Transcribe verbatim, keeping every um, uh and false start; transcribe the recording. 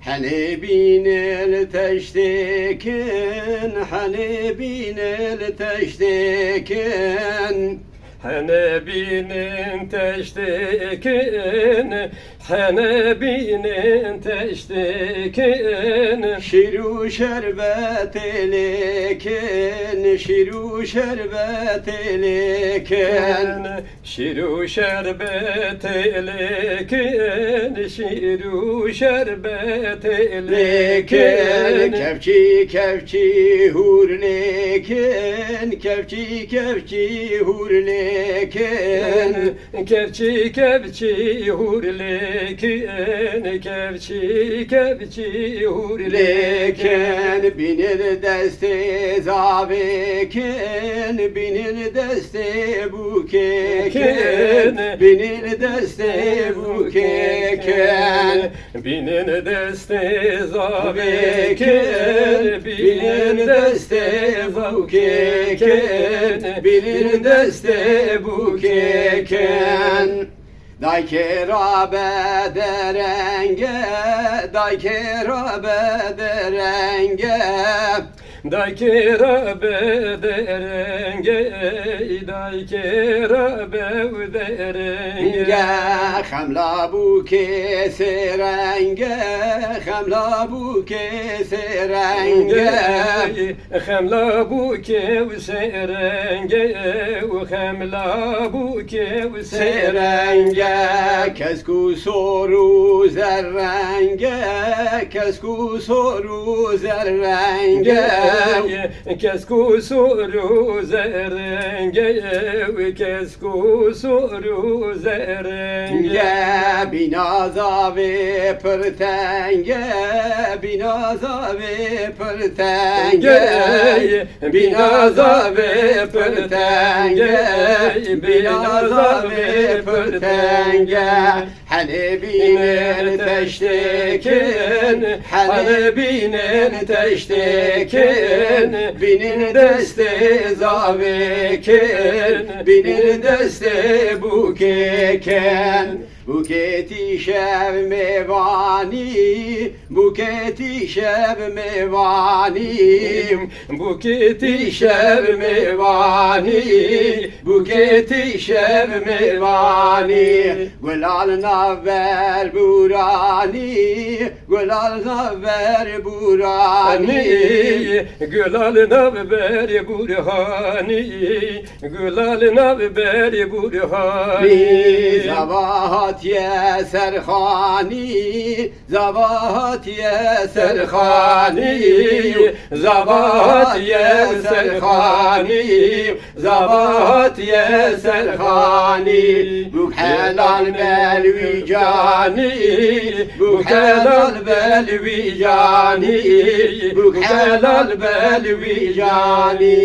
Henê bînil teştêkin, henê bînil teştêkin. Henê bînin teştêkin, henê bînin teştêkin. Şîr û şerbetê lêkin, şîr û şerbetê lêkin. Şîr û şerbetê lêkin, şîr û şerbetê lêkin. Kevçî kevçî hûr lêkin, kevçî kevçî hûr lêkin. Kevçî kevçî hûr lêkin, kevçî kevçî hûr lêkin. Bînir destê zavêkin, bînir destê bûkêkin. Bînir destê bûkêkin. Bînin destê zavêkin, bînin destê bûkêkin. Bînin destê bûkêkin. Daykê rabe derenge, daykê rabe derenge. Daykê rabe derenge, daykê rabe derenge. Xemla bûkê sêrenge, xemla bûkê sêrenge. Xemla bûkê û sêrenge, û xemla bûkê û sêrenge. Kesk û sor û zerrenge, kesk û sor û zerrenge. Kesk û sor û zerrenge, kesk û sor û zerrenge. Bîna zavê pirtenge, bîna zavê pirtenge. Bîna zavê pirtenge, bîna zavê pirtenge. Henê bînin teştêkin, henê bînin teştêkin. Bînin destê zavêkin, bînin destê bûkêkin. Bûkêtî şev mêvanî, bûkêtî şev mêvanî. Bûkêtî şev mêvanî, bûkêtî şev mêvanî. Gulal navber bûranî, gulal navber bûranî. Gulal navber bûranî, gulal navber bûranî. Zava hatiye serxanî, zava hatiye serxanî, zava hatiye serxanî, zava hatiye serxanî. Bûk helal bel wî canî, bûk helal bel wî canî, bûk helal bel wî canî.